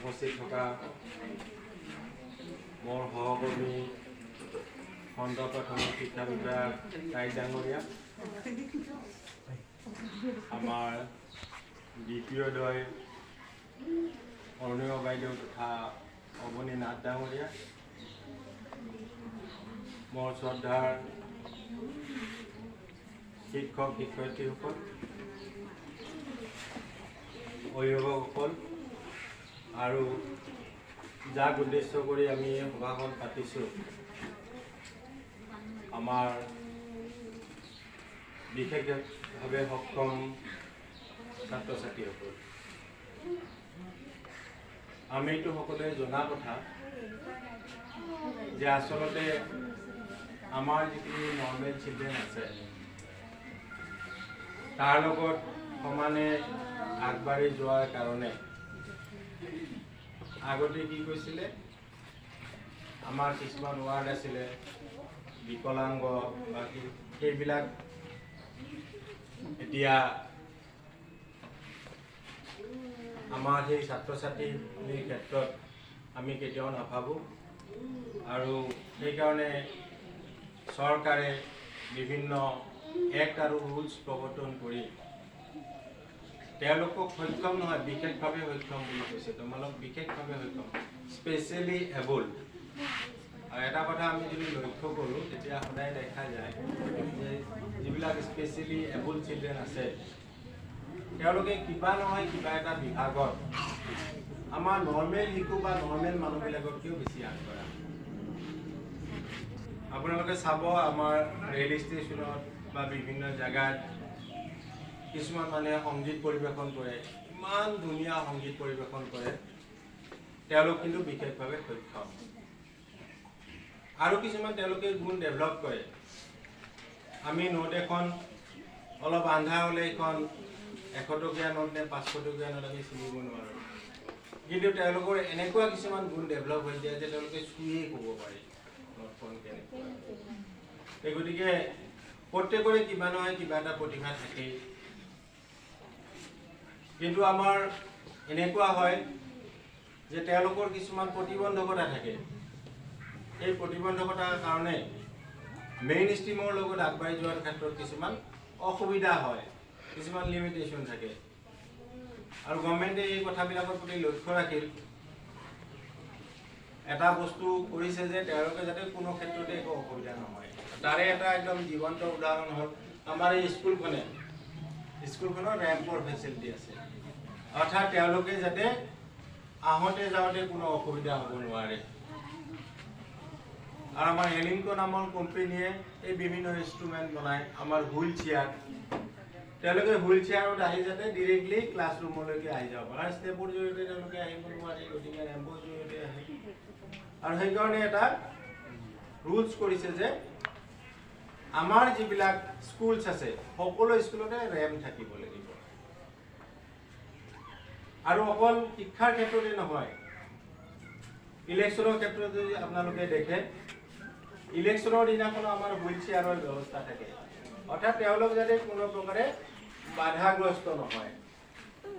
উপস্থিত থকা মোৰ সহকৰ্মী, খণ্ড প্ৰাথমিক শিক্ষা বিষয়া টাইড ডাঙৰীয়া, আমাৰ দ্বিতীয়দ্বয় অৰুণিমা বাইদেউ তথা অৱনী নাথ ডাঙৰীয়া, মোৰ শ্ৰদ্ধাৰ শিক্ষক শিক্ষয়িত্ৰীসকল, অভিভাৱকসকল আৰু যাক উদ্দেশ্য কৰি আমি এই সভাখন পাতিছোঁ, আমাৰ বিশেষভাৱে সক্ষম ছাত্ৰ ছাত্ৰীসকল। আমি এইটো সকলোৱে জনা কথা যে আচলতে আমাৰ যিখিনি নৰ্মেল চিলড্ৰেন আছে, তাৰ লগত সমানে আগবাঢ়ি যোৱাৰ কাৰণে আগতে কি কৈছিলে, আমাৰ কিছুমান ৱাৰ্ড আছিলে, বিকলাংগ বা কি, সেইবিলাক এতিয়া আমাৰ সেই ছাত্ৰ ছাত্ৰীখিনিৰ ক্ষেত্ৰত আমি কেতিয়াও নাভাবোঁ। আৰু সেইকাৰণে চৰকাৰে বিভিন্ন এক্ট আৰু ৰুলছ প্ৰৱৰ্তন কৰি তেওঁলোকক সক্ষম নহয়, বিশেষভাৱে সক্ষম বুলি কৈছে। তোমালোক বিশেষভাৱে সক্ষম, স্পেচিয়েলি এবল। আৰু এটা কথা আমি যদি লক্ষ্য কৰোঁ, তেতিয়া সদায় দেখা যায় যে যিবিলাক স্পেচিয়েলি এবল চিলড্ৰেন আছে, তেওঁলোকে কিবা নহয় কিবা এটা বিভাগত আমাৰ নৰ্মেল শিশু বা নৰ্মেল মানুহবিলাকতকৈও বেছি আগবঢ়া। আপোনালোকে চাব, আমাৰ ৰেল ষ্টেচনত বা বিভিন্ন জেগাত কিছুমান মানুহে সংগীত পৰিৱেশন কৰে, ইমান ধুনীয়া সংগীত পৰিৱেশন কৰে। তেওঁলোক কিন্তু বিশেষভাৱে সক্ষম। আৰু কিছুমান তেওঁলোকে গুণ ডেভেলপ কৰে। আমি নোট এখন অলপ আন্ধাৰ হ'লে এইখন 100 টকীয়া নোট নে 500 টকীয়া নোট আমি চিনিব নোৱাৰোঁ। কিন্তু তেওঁলোকৰ এনেকুৱা কিছুমান গুণ ডেভেলপ হৈ যায় যে তেওঁলোকে চুইয়ে ক'ব পাৰে নোটখন কেনেকুৱা। এই গতিকে প্ৰত্যেকৰে কিবা নহয় কিবা এটা প্ৰতিভা থাকেই। কিন্তু আমাৰ এনেকুৱা হয় যে তেওঁলোকৰ কিছুমান প্ৰতিবন্ধকতা থাকে। সেই প্ৰতিবন্ধকতাৰ কাৰণে মেইন ষ্ট্ৰীমৰ লগত আগবাঢ়ি যোৱাৰ ক্ষেত্ৰত কিছুমান অসুবিধা হয়, কিছুমান লিমিটেশ্যন থাকে। আৰু গভৰ্ণমেণ্টে এই কথাবিলাকৰ প্ৰতি লক্ষ্য ৰাখি এটা বস্তু কৰিছে যে তেওঁলোকে যাতে কোনো ক্ষেত্ৰতে একো অসুবিধা নহয়। তাৰে এটা একদম জীৱন্ত উদাহৰণ হ'ল আমাৰ এই স্কুলখনে। স্কুলখনৰ ৰেম্পৰ ফেচিলিটি আছে, অৰ্থাৎ তেওঁলোকে যাতে আহোঁতে যাওঁতে কোনো অসুবিধা হ'ব নোৱাৰে। আৰু আমাৰ এলিংকো নামৰ কোম্পেনীয়ে এই বিভিন্ন ইনষ্ট্ৰুমেণ্ট বনায়, আমাৰ হুইল চেয়াৰ। তেওঁলোকে হুইল চেয়াৰত আহি যাতে ডিৰেক্টলি ক্লাছৰুমলৈকে আহি যাব পাৰে। আৰু ষ্টেপৰ জৰিয়তে তেওঁলোকে আহিব নোৱাৰে, গতিকে ৰেম্পৰ জৰিয়তে আহে। আৰু সেইকাৰণে এটা ৰুলছ কৰিছে যে আমাৰ যিবিলাক স্কুলছ আছে, সকলো স্কুলতে ৰেম্প থাকিব লাগিব। আৰু অকল শিক্ষাৰ ক্ষেত্ৰতে নহয়, ইলেকশ্যনৰ ক্ষেত্ৰত যদি আপোনালোকে দেখে, ইলেকশ্যনৰ দিনাখনো আমাৰ হুইল চেয়াৰৰ ব্যৱস্থা থাকে, অৰ্থাৎ তেওঁলোক যাতে কোনো প্ৰকাৰে বাধাগ্ৰস্ত নহয়।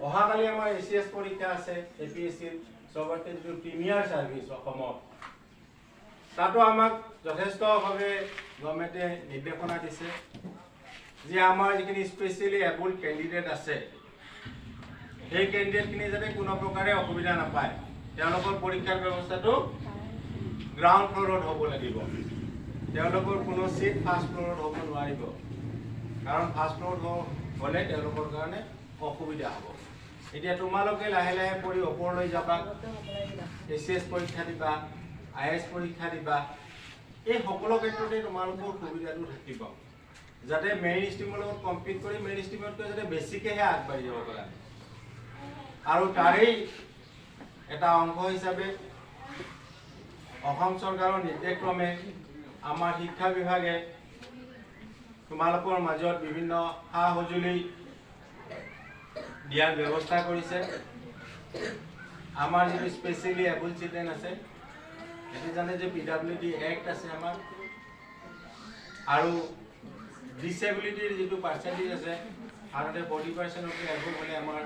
অহাকালি আমাৰ এ চি এছ পৰীক্ষা আছে, এ পি এছ চিৰ চবতকৈ যিটো প্ৰিমিয়াৰ ছাৰ্ভিচ অসমত। তাতো আমাক যথেষ্টভাৱে গভৰ্ণমেণ্টে নিৰ্দেশনা দিছে যে আমাৰ যিখিনি স্পেচিয়েলি এবল কেণ্ডিডেট আছে, সেই কেণ্ডিডেটখিনি যাতে কোনো প্ৰকাৰে অসুবিধা নাপায়। তেওঁলোকৰ পৰীক্ষাৰ ব্যৱস্থাটো গ্ৰাউণ্ড ফ্ল'ৰত হ'ব লাগিব। তেওঁলোকৰ কোনো চিট ফাৰ্ষ্ট ফ্ল'ৰত হ'ব নোৱাৰিব, কাৰণ ফাৰ্ষ্ট ফ্ল'ৰত হ'লে তেওঁলোকৰ কাৰণে অসুবিধা হ'ব। এতিয়া তোমালোকে লাহে লাহে পঢ়ি ওপৰলৈ যাবা, এ চি এছ পৰীক্ষা দিবা, I S পৰীক্ষা দিবা। এই সকলো ক্ষেত্ৰতে তোমালোকৰ সুবিধাটো থাকিব, যাতে মেইন ষ্ট্ৰীমৰ লগত কম্পিট কৰি মেইন ষ্ট্ৰীমতকৈ যাতে বেছিকৈহে আগবাঢ়ি যাব পাৰা। আৰু তাৰেই এটা অংশ হিচাপে অসম চৰকাৰৰ নিৰ্দেশক্ৰমে আমাৰ শিক্ষা বিভাগে তোমালোকৰ মাজত বিভিন্ন সা সঁজুলি দিয়াৰ ব্যৱস্থা কৰিছে। আমাৰ যিটো স্পেচিয়েলি এবল চিলড্ৰেন আছে, সেইটো জানে যে পি ডাব্লিউ ডি এক্ট আছে আমাৰ। আৰু ডিচেবিলিটিৰ যিটো পাৰ্চেণ্টেজ আছে, সাধাৰণতে 40%তকৈ এবভ হ'লে আমাৰ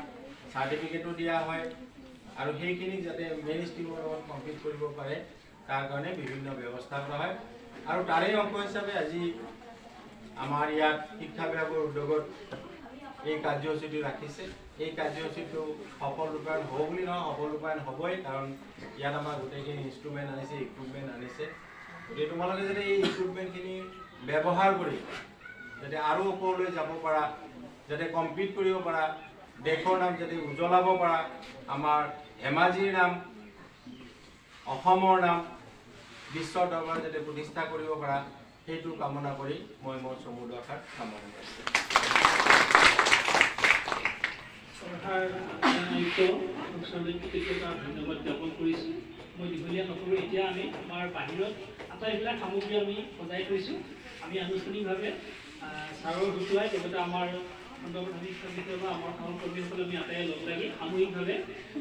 চাৰ্টিফিকেটো দিয়া হয়। আৰু সেইখিনিক যাতে মেইন ষ্ট্ৰীমৰ লগত কম্পিট কৰিব পাৰে, তাৰ কাৰণে বিভিন্ন ব্যৱস্থা কৰা হয়। আৰু তাৰেই অংশ হিচাপে আজি আমাৰ ইয়াত শিক্ষা বিভাগৰ উদ্যোগত এই কাৰ্যসূচীটো ৰাখিছে। এই কাৰ্যসূচীটো সফল ৰূপায়ণ হ'ব বুলি নহয়, সফল ৰূপায়ণ হ'বই, কাৰণ ইয়াত আমাৰ গোটেইখিনি ইনষ্ট্ৰুমেণ্ট আনিছে, ইকুইপমেণ্ট আনিছে। গতিকে তোমালোকে যাতে এই ইকুইপমেণ্টখিনি ব্যৱহাৰ কৰি যাতে আৰু ওপৰলৈ যাব পাৰা, যাতে কম্পিট কৰিব পাৰা, দেশৰ নাম যাতে উজ্বলাব পাৰা, আমাৰ ধেমাজিৰ নাম, অসমৰ নাম বিশ্বৰ দৰবাৰত যাতে প্ৰতিষ্ঠা কৰিব পাৰা, সেইটো কামনা কৰি মই মোৰ চমু দুআষাৰ সামৰণি মাৰিছোঁ। চৰকাৰ আয়ুক্ত ছাৰলৈ কৃতজ্ঞতা, ধন্যবাদ জ্ঞাপন কৰিছোঁ। মই দীঘলীয়া নকৰোঁ। এতিয়া আমি আমাৰ বাহিৰত আটাইবিলাক সামগ্ৰী আমি সজাই থৈছোঁ। আমি আনুষ্ঠানিকভাৱে ছাৰৰ হতুৱাই, লগতে আমাৰ খণ্ড প্ৰাথমিক শিক্ষা বিষয়া বা আমাৰ সহকৰ্মীসকলে, আমি আটাইয়ে লগ লাগি সামূহিকভাৱে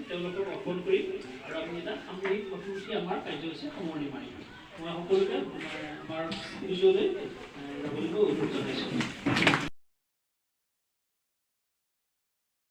তেওঁলোকক অৰ্পণ কৰিম আৰু আমি এটা সামূহিক ফটো উঠি আমাৰ কাৰ্যসূচী সামৰণি মাৰিম। মই সকলোকে আমাৰ ষ্টেজলৈ